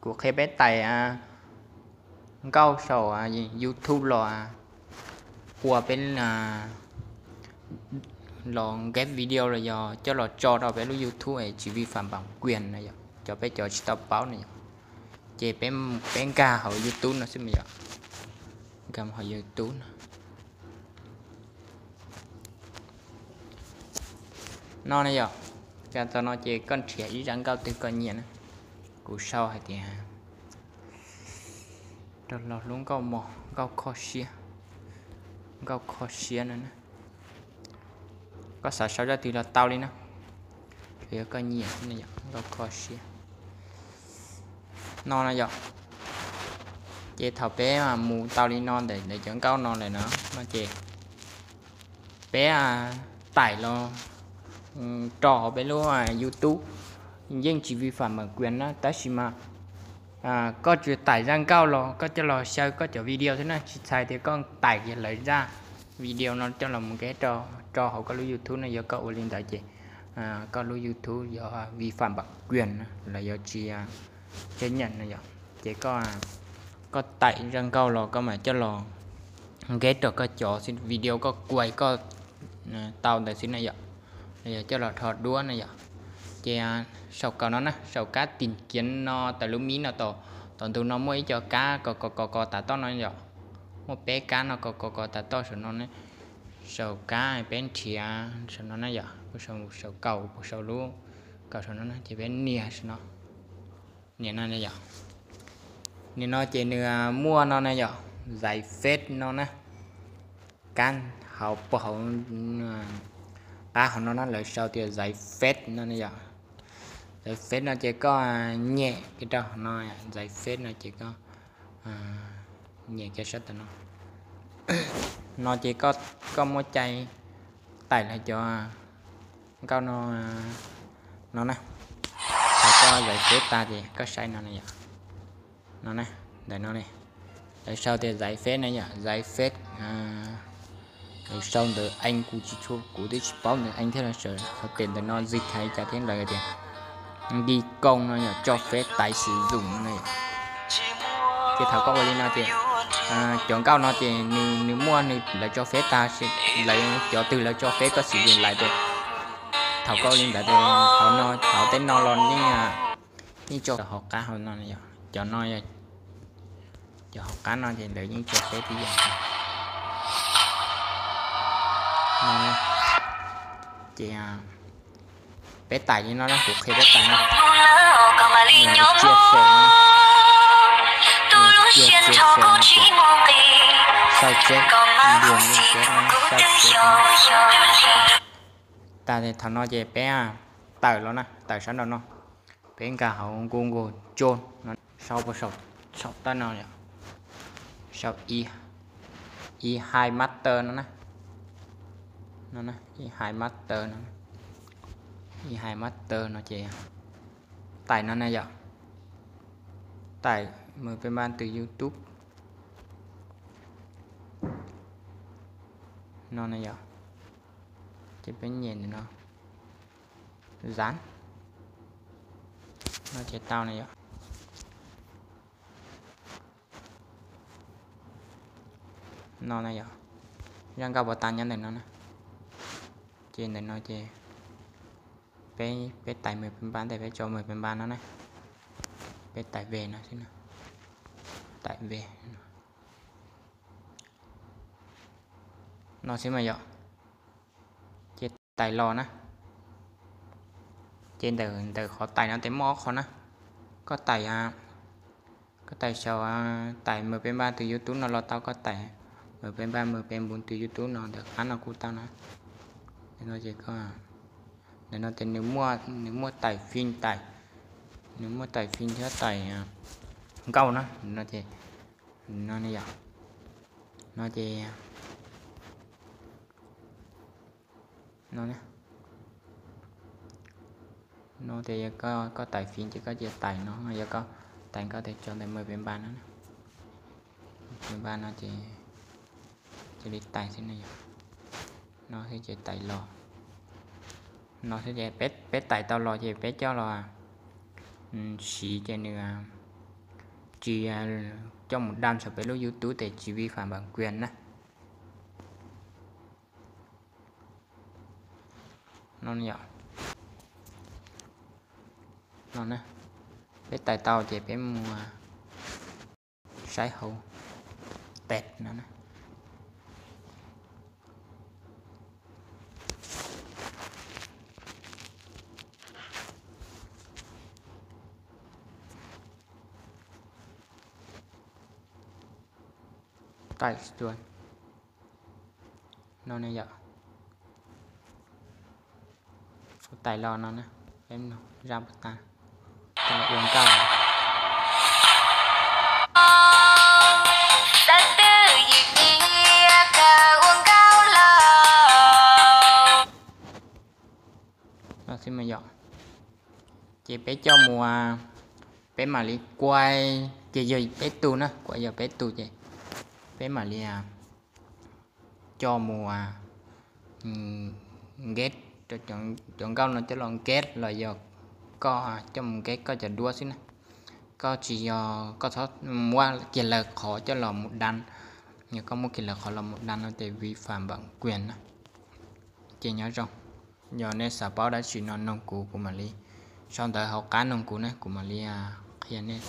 Kuv qhia peb tais nkauj saum YouTube los ua peb los nkeb video los yog coj los tso rau peb lub YouTube es tsis vi phạm bản quyền no yom, cov peb cov tsis tau paub no yom. Ces peb nkag hauv YouTube no xwb mas yom, nkag hauv YouTube no. No ne yom, nkag txog no ces koj nrhiav ib zaj nkauj twg koj nyiam na. Kuv sau hais tias rau los hlub nkauj mos, nkauj kho siab, nkauj kho siab no na. Koj xav sau zaj twg los tau li na, tsuas yog koj nyiam xwb no yom, nkauj kho siab. No no yom, ces thaum peb mus tau li no ntawm cov nkauj no lawm no, no ces peb taim los rau hauv peb lub YouTube yeej tsis vi phạm bản quyền na, tab sis mas koj tsuas taim zaj nkauj los koj coj los xyaw koj cov video xwb na, tsis txhais tias koj taim kiag lawv zaj video no coj los mus nkeb rau hauv koj lub YouTube no, yog koj ua li ntawd ces koj lub YouTube yuav vi phạm bản quyền na, lawv yuav tsis chấp nhận no yom. Ces koj taim zaj nkauj los koj mam coj los nkeb rau koj cov video koj kuais koj tau ntawd xwb na yom, los yog coj los rho duab na yom. Ces saum kaum no na, saum kab tìm kiếm no, tawm lub mib no, tom ntug no muaj ib co kab kos kos kos kos tas toj no yom. Muaj peb kab no kos kos kos tas toj saum no ne. Saum kab peb nrhiav saum no na yom, saum kaum, saum lub kaum saum no na, ces peb nias saum no. Nias no yom, nias no ces nws muaj no na yom, giải pháp no na. Kab hauv, pog hauv, qab hauv no na lawv sau tias giải pháp no na yom. Giải pháp no ces koj nyem kiag rau hauv no, giải pháp no ces koj nyem kiag sab tom no. No ces koj muaj cai taim lawv cov nkauj no, no na. Thaum koj giải pháp tag ces koj saib no na yom. No na, ntawm no ne, lawv sau tias giải pháp na yom, giải pháp. Lawv sau ntawv Anh kuv tsis tshua, kuv twb tsis paub ntawv Anh thiab los sawv hauv pem ntawm no dịch hais cas thiab lawv tias đi công no yom, cho phép tải sử dụng no na yom. Ces thaum koj ua li no ces cov nkauj no ces nws muaj nws lawv cho phép tag, lawv cov twg lawv cho phép koj sử dụng lại ces thaum koj ua li ntawd ces hauv no, hauv tej no los yeej, yeej tso hauv qab hauv no yom. Cov no, cov hauv qab no ces lawv yeej cho phép tib yam. Ces peb taim li no na, kuv qhia peb taim no. Chia sẻ, chia sẻ, sao chép, luồng liên kết, sao chép. Tas thaum no ces peb tawm los na, tawm sab nraum no. Peb nkag hauv Google Chrome no, sau saum tawm no, sau i hai master no na, i hai master no, i hai master no ces taim no na yom, taim mws peb npaj tus YouTube no na yom, ces peb nyem ntawm no, zam no ces tau na yom. No na yom, zaj nkauj puas tas nyob ntawm no na. Ces ntawm no ces peb, peb taim mws peb npaj ntawm peb tso mws peb npaj no na, peb taim ve no xwb na, taim ve no xwb mas yom. Ces taim los na, ces ntawm, ntawm qhov taim no ces muaj ob qho na, koj taim, koj taim sau, taim mws peb npaj tus YouTube no los tau, koj taim mws peb npaj mws peb npaj tus YouTube no ntawm qab no kuj tau na. Ntawm no ces, ntawm no ces nws muaj, nws muaj taim fim taim, nws muaj taim fim thiab taim nkauj na, no ces, no ne yom, no ces no, no ces yog koj taim fim ces koj cia taim no, yog koj taim nkauj ces tso ntawm mws peb npaj no, peb npaj no ces cia li taim xwb no yom. No xwb ces taim los, no xwb ces peb taim tau los ces peb coj los, siv ces nws tsis coj mus đăng saum peb lub YouTube ces tsis vi phạm bản quyền na. No, peb tais tau ces peb mus saib hauv tes no. Tais dua no ne yom. Kuv tais los no na, peb zaj puas tag, ua nkauj. Ua nkauj los no xwb mas yom. Ces peb coj mus, peb mam li kuaj, ces yog peb tus na, kuaj yog peb tus ces peb mam li coj mus nkeb, cov nkauj no coj los nkeb los yog koj coj mus nkeb koj cov duab xwb na. Koj tsis yog, koj txhob muab kiag lawv qhov coj los mus đăng. Yog koj muab kiag lawv qhov los mus đăng no ces vi phạm bản quyền na. Ces nyob zoo, yog nej xav paub dab tsi no noog kuv, kuv mam li sau ntawv hauv qab noog kuv ne, kuv mam li qhia nej.